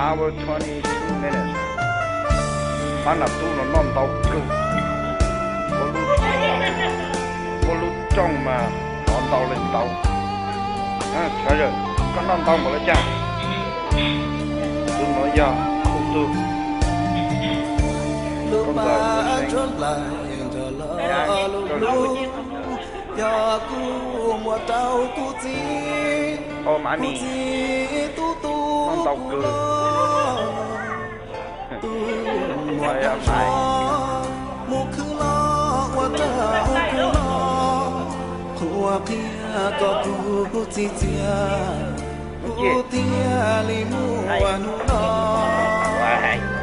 Hour twenty-two minutes. Pab nam tub no noj ntau kawg. Ua lub, ua lub rooj mas noj ntau li ntau. Sawv daws, koj noj ntau npaum li cas? Tus no yog kuv tus, koj npawg Seev. Yog kuv muab rau kuv txiv, kuv txiv tub tub kuv los, tus muam tub so mus khwv los ua rau kuv los, qhuas qhia kom kuv txiv txias, kuv thiaj li muaj hnub no.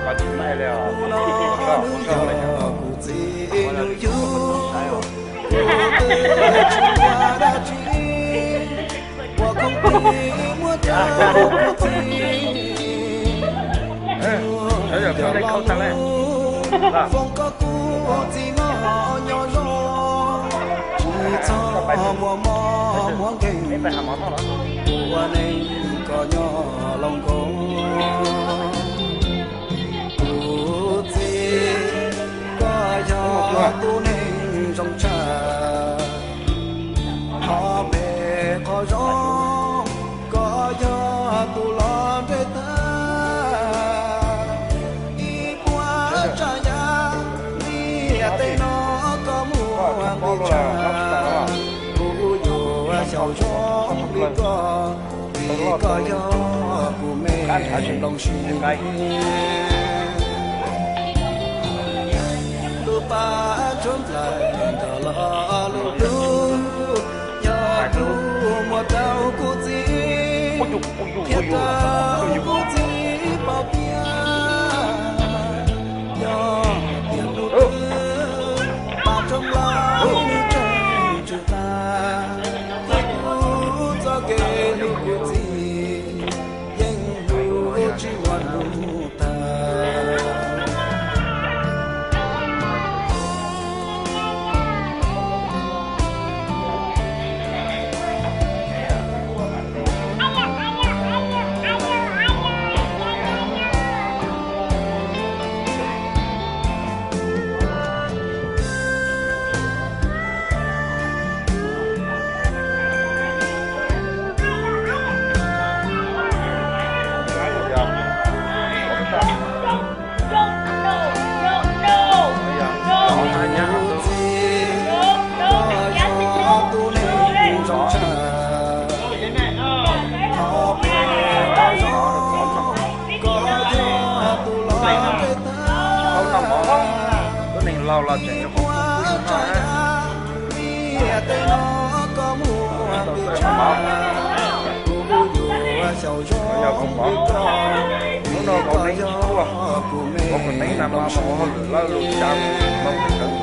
Hnub no nws yog kuv txiv hnub yug, kuv twb tsis muaj dab tsi, ua khoom plig muab rau kuv txiv, yog los lub foom kom kuv txiv no nyob zoo, tsis txhob muaj mob muab nkeeg, ua neej kom nyob loo nkoos. Kuv txiv, koj yog tus neeg zoo tshaj, qhov phem qhov zoo, koj yog tus los nres tag. Ib puas tsav yam li tej no koj muaj nqis tshaj, kuv yuav xyaum zoo li koj, vim koj yog kuv me nplooj siab. Lub paj tshuab nplaim nrog los lub hlub, yog kuv muab rau kuv txiv, thiab rau kuv txiv pom tias, yog tias hnub twg paj tshuab nplaim nws tseem tsw tas, thiab kuv txoj kev hlub kuv txiv yeej hlub tsis muaj hnub tag. Lub neej laug los tseem yuav qhov, tej no koj muaj nqis tshaj, kuv yuav xyaum zoo li koj, hnub no vauv neeb tuaj, vauv Kom Teeb na mas mus ua hauj lwm lawm lus tsa moo kawg,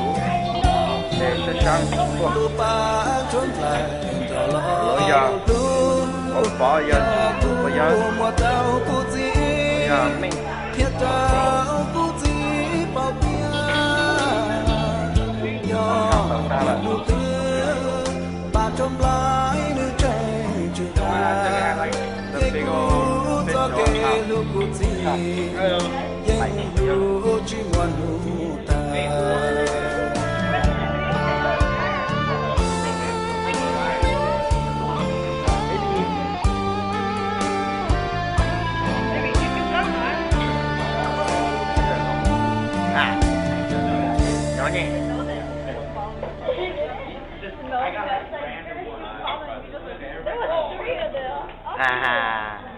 ces sab sab tuaj. Los yog vauv Pov yog tus pog yawg, yog Meej. Thiab rau kuv txiv paub tias, yog hnub twg paj tshuab nplaim nws tseem tsw tag, ces kuv txoj kev hlub kuv txiv yeej hlub tsis muaj hnub tag.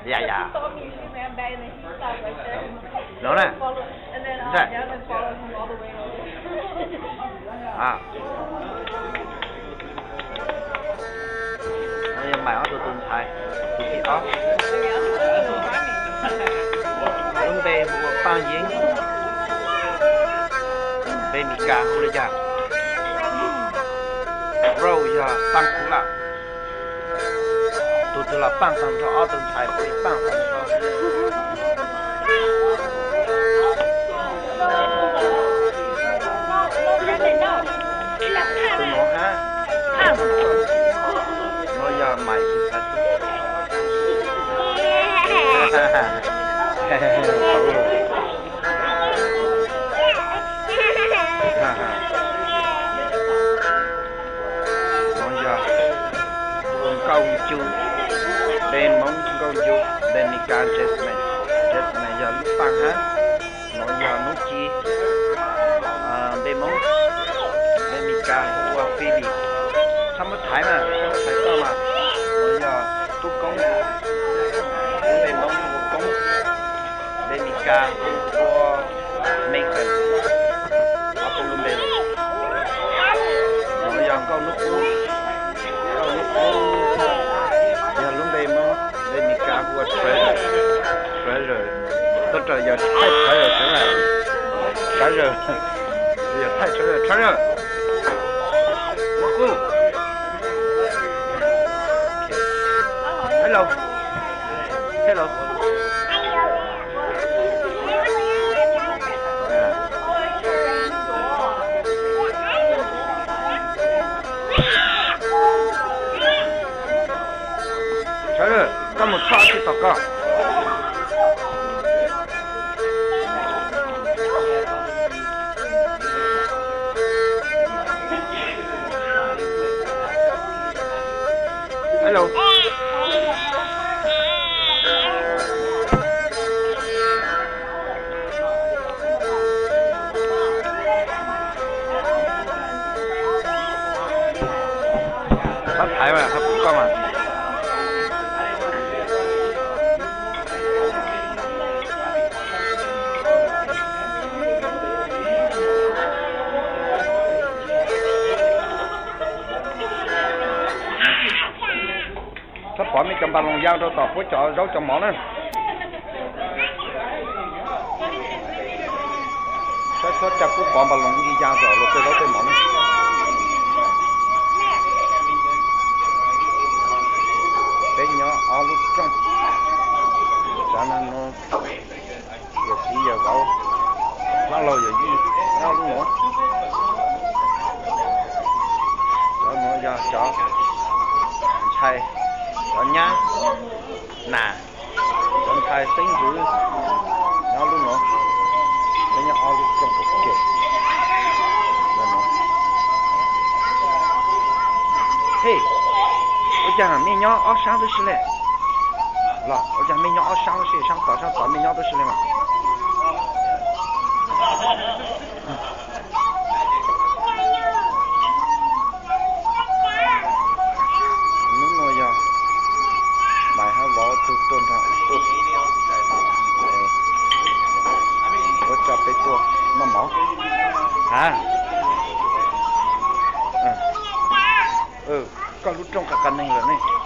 Ya, ya. No na. Yog Maim ob tug tus ntxhais, tus thib ob. Lub npe hu ua Paaj Yeeb, npe Mis Kas hu li cas? Rose yog Paaj Kuv Lam. Tus twg los paaj tag nrho, ob tug ntxhais puav leej paaj tag nrho. Tus no hab, no yog Maim tus ntxhais. Cu, npe Hmoob Nkauj Ncu, npe Mes Kas Jasmine, Jasmine yog lub paaj hab. Nuav yog Nub Ci, npe Hmoob, npe Mes Kas hu ua Phoebe. Txhob muab thaiv mas, txhob muab thaiv koj mas. Nuav yog Tub Koob, npe Hmoob hu ua Koob, npe Mes Kas hu ua Megan. Ob peb lub npe. Nuav yog Nkauj Nub Qub, Nkauj Nub Qub yog lub npe Hmoob, npe Mes Kas hu ua Treasure, Treasure. Tub Raws yog thaij Treasure xwb na, Treasure, yog thaij Treasure, Treasure. Nub Qub. Hello. Hello. Sawv daws, koj mus txhob tsis tau koj. Hello. Txhob thaiv mas, txhob pum koj mas. Txhob pov mej cov npas loos ya rau tom puab cov zaub cov mov na. Saib txhob ca kuj pov npas loos ib ya rau luag tej zaub tej mov na. Peb nyob ob lub rooj, cov no yog txiv yog vauv, hlob laug yog yij, nyob lub nuav. Cov nuav yog cov ntxhais, cov nyab, nas, cov ntxhais xeeb ntxwv, nyob lub nuav. Peb nyob ob lub rooj ua ke. Hej, ua caag mej nyob ob sab tub si le? Los ua caag mej nyob ob sab tub si, sab tod sab tod mej nyob tub si le mas? Nub nuav yog Maiv hab Vauv tug tuaj nraag tuaj, yuav tso peb tuaj noj mov. Ha, koj lub rooj qas qas neeg lawm ne.